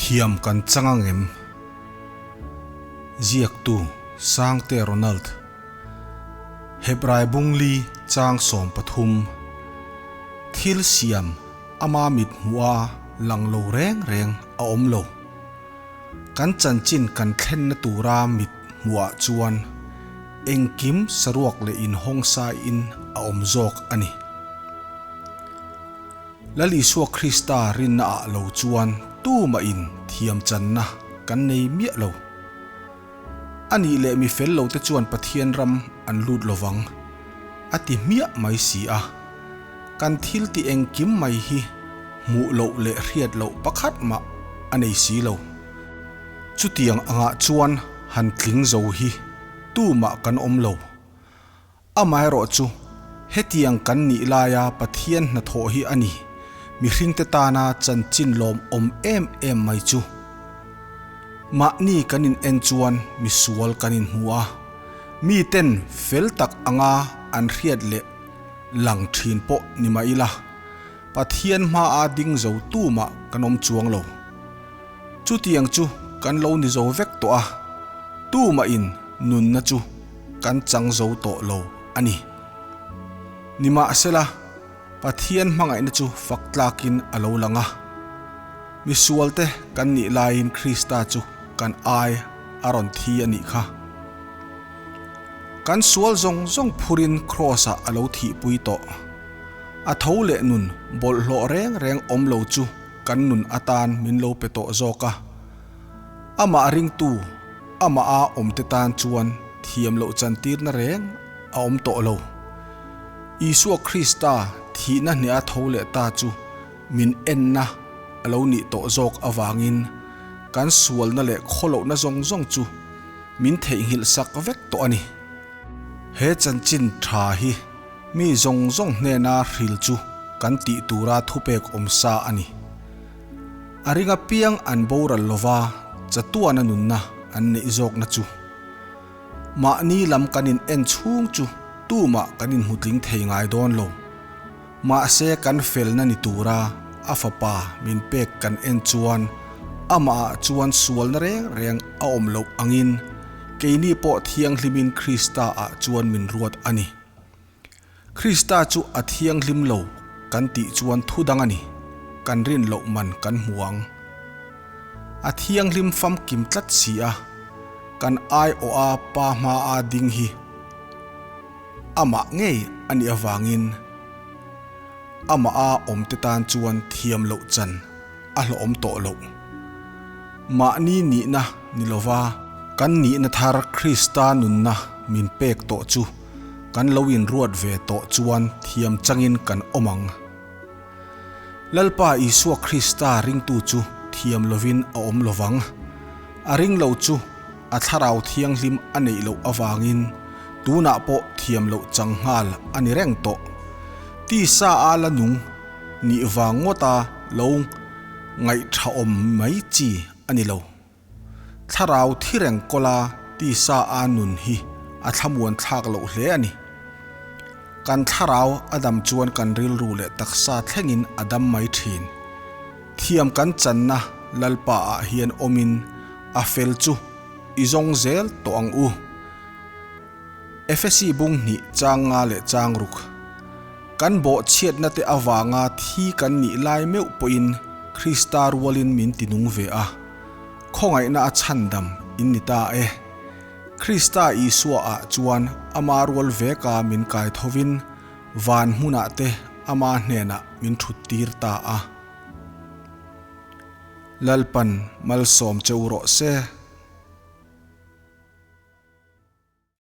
Thiam kan chang ang em? Ziaktu, Sangte Ronald. Hebrai bungli chang 13. Thil siam ama mit hmuha lang lo reng reng a awm lo. Kan chanchin kan thlenna tura mit hmuhah chuan engkim saruak leh inhawng saiin a awm zawk a ni. Lal Isua Krista rinnaah lo chuan tumahin thiamchanna kan nei miah lo. A nih leh mi fel lote chuan Pathian ram an lut lovang, a ti hmiah mai si a. Kan thil ti engkim mai hi hmuh loh leh hriat loh pakhat mah a nei si lo. Chutiang angah chuan han tling zo hi tumah kan awm lo. Amaherawhchu, hetiang kan nih laia Pathian hnathawh hi a ni, mihringte tana chanchin lawmawm em em mai chu. Mahni kan in en chuan misual kan inhmu a, miten fel tak anga an hriat leh lang thin pawh ni mah ila, Pathian hmaa ding zo tumah kan awm chuang lo. Chutiang chu kan lo ni zo vek tawh a, tumahin nunna chu kan chang zo tawh lo a ni. Nimahsela, Pathian hmangaihna chu fak tlakin a lo lang a. Misualte kan nih laiin Krista chu kan ai a rawn thi a nih kha. Kan sual zawng zawng phurin Kraws-ah a lo thihpui tawh. A tho leh nun bawlhhlawh reng reng awm lo chu kan nun atan min lo pe tawh zawk a. Amah ringtu, amah a awmte tan chuan thiam loh chantirna reng a awm tawh lo. Isua Krista thihna hneha tho leh ta chu min enna a lo nih tawh zawk avangin kan sualna leh khawlohna zawng zawng chu min theihnghilh sak vek tawh a ni. He chanchin tha hi mi zawng zawng hnena hril chu kan tih tura thupek awm sa a ni. A ring apiang an boral lova chatuana nunna an neih zawkna chu. Mahni lam kan in en chhung chu tumah kan inhmutling thei ngai dawn lo. Mahse kan felna ni tura a fapa min pek kan en chuan amahah chuan sualna reng reng a awm loh angin keini pawh thianghlimin Krista-ah chuan min ruat a ni. Krista chu a thianghlim lo kan tih chuan thu dang a ni, kan rin loh man kan hmu ang. A thianghlim famkim tlat si a, kan aiawha pa hmaa ding hi amah ngei a nih avangin amah a awmte tan chuan thiam loh chan a hlawhawm tawh loh. Mahni nihna ni lova kan nihna thar Krista nunna min pek tawh chu kan lo inruat ve tawh chuan thiam changin kan awm ang. Lalpa Isua Krista ringtu chu thiam lovin a awm lovang. A ring lo chu a Thlarau Thianghlim a neih loh avangin tunah pawh thiam loh chang nghal a ni reng tawh. Tisa a la nung nih vang ngawta lo ngaihthahawm mai chi a ni lo. Thlarau thi reng kawla tisa a nun hi a thlamuan thlak loh hle a ni. Kan thlarau a dam chuan kan rilru leh taksa thlengin a dam mai thin. Thiam kan channa Lalpa ah hian awmin a fel chu i zawng zel tawh ang u. Efesi bung hnih chang nga leh chang ruk. Kan bawhchhiatna te avanga thi kan nih lai meuh pawhin Krista rualin min ti nung ve a, khawngaihna a chhandam in ni ta e. Krista Isua ah chuan ama rual veka min kai thovin van hmunah te ama hnenah min thut tir ta a. Lalpan malsawm che u rawh se.